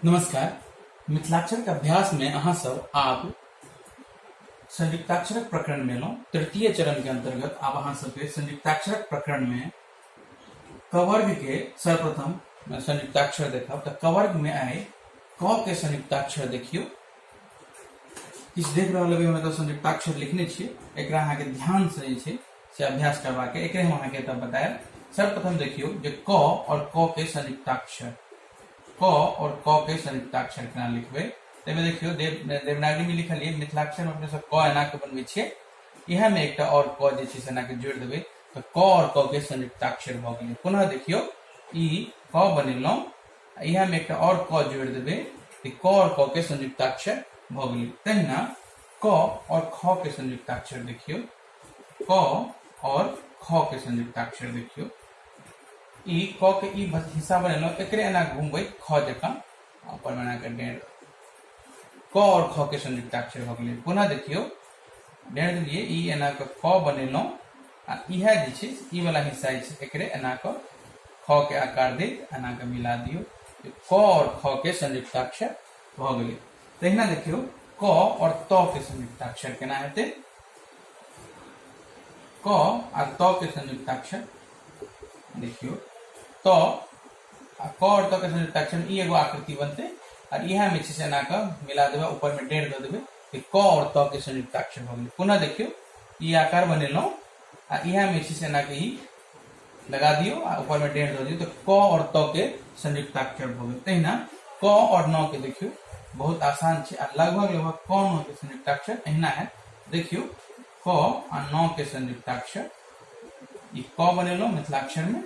नमस्कार। मिथिलाक्षर के अभ्यास में अहाँ सब आब संयुक्ताक्षरक प्रकरण में एलहुँ। तृतीय चरण के अंतर्गत आब अहाँ सबके संयुक्ताक्षरक प्रकरण में कवर्ग के सर्वप्रथम संयुक्ताक्षर देखब। तऽ कवर्ग में आइ क के संयुक्ताक्षर देखियौ। किछु देख रहल हेबै, हम एतऽ संयुक्ताक्षर लिखने छियै। एकरा अहाँके ध्यान से जे छै से अभ्यास करबाक, एकरे हम अहाँके एतऽ बतायब। सर्वप्रथम देखियौ जे क और क के संयुक्ताक्षर, क और क के संयुक्ताक्षर केना लिखबै। ताहिमे देखियौ देवनागरी में लिखल ये, मिथिलाक्षर में अपने सब क एना के बनबै छियै, इएह में एकटा और क जे छै से एना के जोड़ि देबै तऽ क और क के संयुक्ताक्षर भऽ गेलै। पुनः देखियौ ई क बनेलहुँ, इएह में एकटा और क जोड़ि देबै तऽ क और क के संयुक्ताक्षर भऽ गेलै। तहिना क और ख के संयुक्ताक्षर देखियौ, क और ख के संयुक्ताक्षर देखियौ। ई क के ई हिस्सा बनेलहुँ, एकरे एना घुमबै ख जकाँ, ऊपर में एना के डेढ़, क और ख के संयुक्ताक्षर भऽ गेलै। पुनः देखियौ डेढ़ देलियै, ई एना के क बनेलहुँ आ इएह जे छै ई वाला हिस्सा जे छै एकरे एना के ख के आकार दैत एना के मिला दियौ, क और ख के संयुक्ताक्षर भऽ गेलै। तहिना देखियौ क और त के संयुक्ताक्षर केना हेतै। क आ त के संयुक्ताक्षर देखियौ, त आ क और त के संयुक्ताक्षर ई एगो आकृति बनतै और इएह में छै से एना कऽ मिला देबै, ऊपर में डेढ़ दऽ देबै, क और त के संयुक्ताक्षर भऽ गेलै। पुनः देखियौ ई आकार बनेलहुँ आ इएह में छै से एना के ई लगा दियौ आ ऊपर में डेढ़ दऽ दियौ तऽ क और त के संयुक्ताक्षर भऽ गेल। तहिना क और न के देखियौ, बहुत आसान छै आ लगभग लगभग क न के संयुक्ताक्षर एहिना है। देखियौ क आ न के संयुक्ताक्षर, ई क बनेलहुँ मिथिलाक्षर में,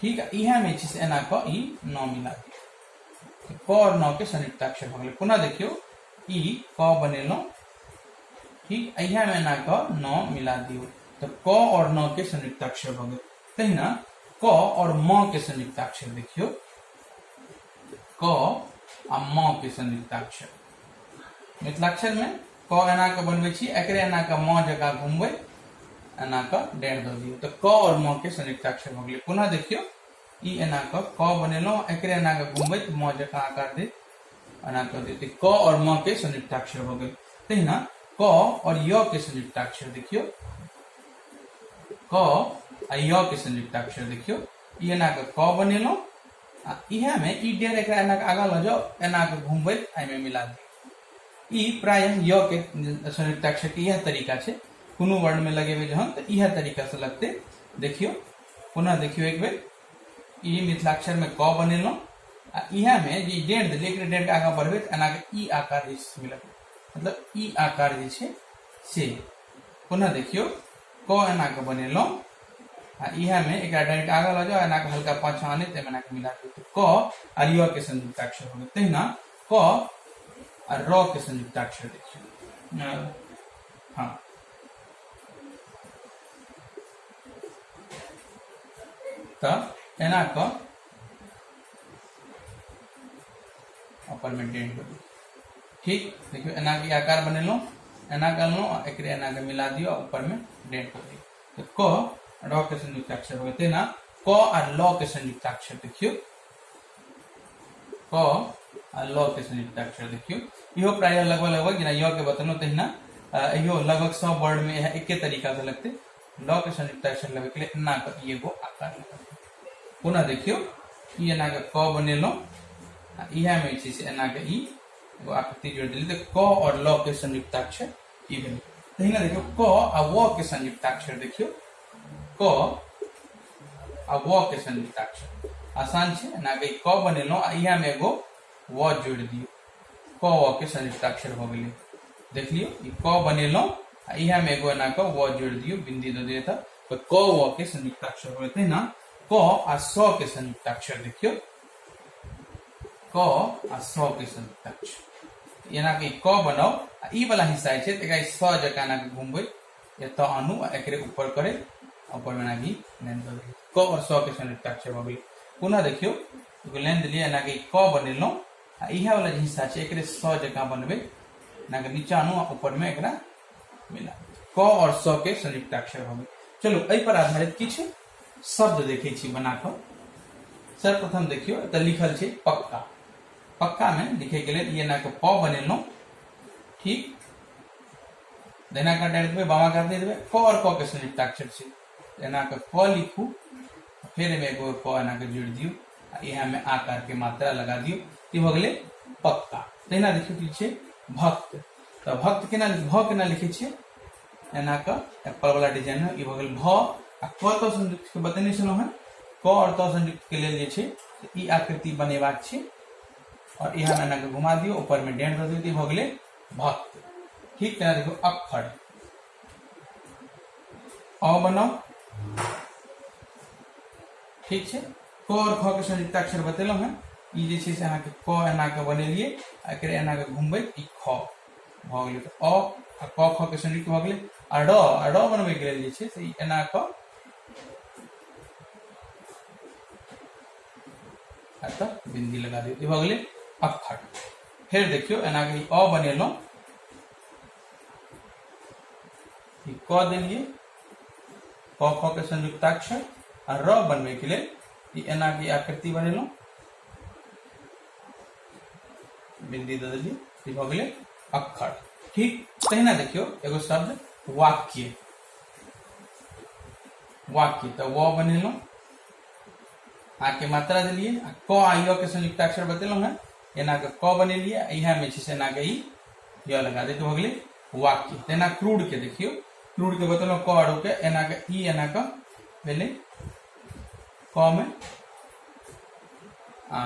ठीक, इएह में छै से एना क ई न मिला दियौ, क और न के संयुक्ताक्षर भऽ गेलै। पुनः देखियौ ई क बनेलहुँ, ठीक, इएह में एना क न मिला दियौ तऽ क और न के संयुक्ताक्षर भऽ गेल। तहिना क और म के संयुक्ताक्षर देखियौ, क आ म के संयुक्ताक्षर मिथिलाक्षर में क एना के बनबै छी, एकरे एना के म जकाँ घुमबै, एना के डेढ़ दऽ दियौ तऽ क और म के संयुक्ताक्षर भऽ गेलै। पुनः देखियौ ई एना के क बनेलहुँ, एकरे एना के घुमबैत म जकाँ आकार दैत एना कऽ दियौ तऽ क और म के संयुक्ताक्षर भऽ गेल। तहिना क और य के संयुक्ताक्षर देखियौ, क आ य के संयुक्ताक्षर देखियौ, ई एना के क बनेलहुँ आ इएह में ई डेढ़ एकरा एना के आगाँ लऽ जाउ, एना के घुमबैत एहिमे मिला दियौ। ई प्रायः य के संयुक्ताक्षर के इएह तरीका छै, कोनो वर्ण में लगेबै जहन तऽ इएह तरीका से लगतै। देखियौ पुनः देखियौ एक बेर, ई मिथिलाक्षर में क बनेलहुँ आ इएह में जे डेढ़ देलियै, एकरे डेढ़ के आगाँ बढ़बै तऽ एना के ई आकार जे छै मिलत, मतलब ई आकार जे छै से। पुनः देखियौ क एना के बनेलहुँ आ इएह में एकरा डेढ़ के आगाँ लऽ जाउ, एना के हल्का पाछाँ आनैत एहिमे एना के मिला दियौ तऽ क आ य के संयुक्ताक्षर हो गेल। तहिना क आ र के संयुक्ताक्षर देखियौ, हाँ तऽ एना कऽ ऊपर में डेढ़ दऽ दियौ, ठीक। देखियौ एना के आकार बनेलहुँ, एना के अनलहुँ आ एकरे एना के मिला दियौ आ ऊपर में डेढ़ दऽ दियौ तऽ क र के संयुक्ताक्षर हो गेल। तहिना क आ ल के संयुक्ताक्षर देखियौ, क आ ल के संयुक्ताक्षर देखियौ, इहो प्रायः लगभग लगभग जेना य के बतेलहुँ तहिना इहो लगभग सब वर्ड में इएह एके तरीका से लगतै। ल के संयुक्ताक्षर लेबै के लिए एना के ई एगो आकार लगतै। पुनः देखियौ ई एना के क बनेलहुँ आ इएह में जे छै से एना के ई एगो आकृति जोड़ि देलियै तऽ क और ल के संयुक्ताक्षर ई भेलै। तहिना देखियौ क आ व के संयुक्ताक्षर देखियौ, क आ व के संयुक्ताक्षर आसान छै, एना के क बनेलहुँ आ इएह में एगो व जोड़ि दियौ, क व के संयुक्ताक्षर भऽ गेलै। देख लियौ ई क बनेलहुँ आ इएह में एगो एना कऽ व जोड़ि दियौ, बिंदी दऽ दियौ तऽ क व के संयुक्ताक्षर भऽ गेलै। तहिना क आ स के संयुक्ताक्षर देखियौ, क आ स के संयुक्ताक्षर एना के क बनाउ आ ई वाला हिस्सा जे छै एकरा स जकाँ एना के घुमबै, एतऽ आनू आ एकरे ऊपर करे ऊपर में एना के लाइन दऽ दियौ, क और स के संयुक्ताक्षर भऽ गेलै। पुनः देखियौ एगो लाइन देलियै, एना के क बनेलहुँ आ इएह वाला जे हिस्सा छै एकरे स जकाँ बनबै, एना के नीचा आनू आ ऊपर में एकरा मिला, क और स के संयुक्ताक्षर भऽ गेल। चलू एहि पर आधारित किछु शब्द देखै छी बना कऽ। सर्वप्रथम देखियौ एतऽ लिखल छै पक्का, पक्का में लिखे के लेल ई एना के प बनेलहुँ। ठीक, दहिना कात डालि देबै, बामा कात नहि देबै। क और क के संयुक्ताक्षर छै, एना के क लिखू, फेर एहिमे एगो क एना के जोड़ि दियौ आ इएहमे आकार के मात्रा लगा दियौ, ई भऽ गेलै पक्का। तहिना देखियौ की छै भक्त। तऽ भक्त केना, भ केना लिखै छियै? एना कऽ एप्पल वाला डिजाइन मे ई भऽ गेल भ। आ क त संयुक्त के बतेने छलहुँ हेँ, क और त संयुक्त के लेल जे छै ई आकृति बनेबाक छै और इएह एना के घुमा दियौ, ऊपर में डेढ़ दऽ दियौ, तऽ ई भऽ गेलै भक्त। ठीक, तेना देखियौ अक्षर अ बनाउ। ठीक छै, क और ख के संयुक्ताक्षर बतेलहुँ हेँ। ई जे छै से अहाँके क एना के बनेलियै आ एकरे एना के घुमबैत ई ख भऽ गेलै, तऽ अ आ क ख के संयुक्त भऽ गेलै। आ र, आ र बनबैके लेल जे छै से ई एना कऽ एतऽ बिंदी लगा दियौ, ई भऽ गेलै अक्षर। फेर देखियौ एना के ई अ बनेलहुँ, ई क देलियै, क ख के संयुक्ताक्षर। आ र बनबैके लेल ई एना के आकृति बनेलहुँ, बिंदी दऽ देलियै, ई भऽ गेलै अक्षर। ठीक, तहिना देखियौ एगो शब्द वाक्य। वाक्य तऽ व बनेलहुँ, आ के मात्रा देलियै आ क आ य के संयुक्ताक्षर बतेलहुँ हेँ, एना के क बनेलियै आ इएहमे छै से एना के ई य लगा दै, तऽ भऽ गेलै वाक्य। तेना क्रूर के देखियौ, क्रूर के बतेलहुँ क आर के एना के ई एना के भेलै क में आ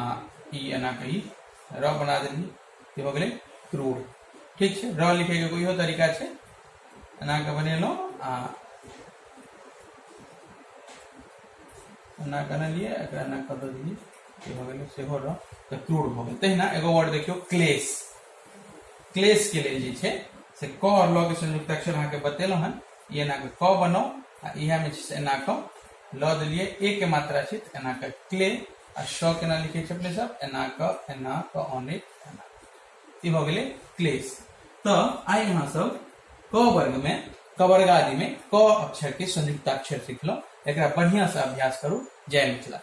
ई एना के ई र बना देलियै, ई भऽ गेलै क्रूर। ठीक छै, र लिखैके एगो इहो तरीका छै, एना के बनेलहुँ आ एना बनेलियै, एकरा एना कऽ दऽ देलियै, ई भऽ गेलै सेहो र, तऽ क्रूर भऽ गेल। तहिना एगो वर्ड देखियौ क्लेश। क्लेश के लेल जे छै से क और ल के संयुक्ताक्षर अहाँके बतेलहुँ हन। ई एना के क बनाउ आ इएहमे छै से एना कऽ ल देलियै, ए के मात्रा छै तऽ एना कऽ क्ले। आ स केना लिखै छै अपने सब? एना कऽ एना कऽ अनेक एना, ई भऽ गेलै क्लेश। तऽ आइ अहाँ सब क वर्ग में कवर्गादि में क अक्षर के संयुक्ताक्षर सिखलहुँ। एकरा बढ़िया से अभ्यास करू। जय मिथिला।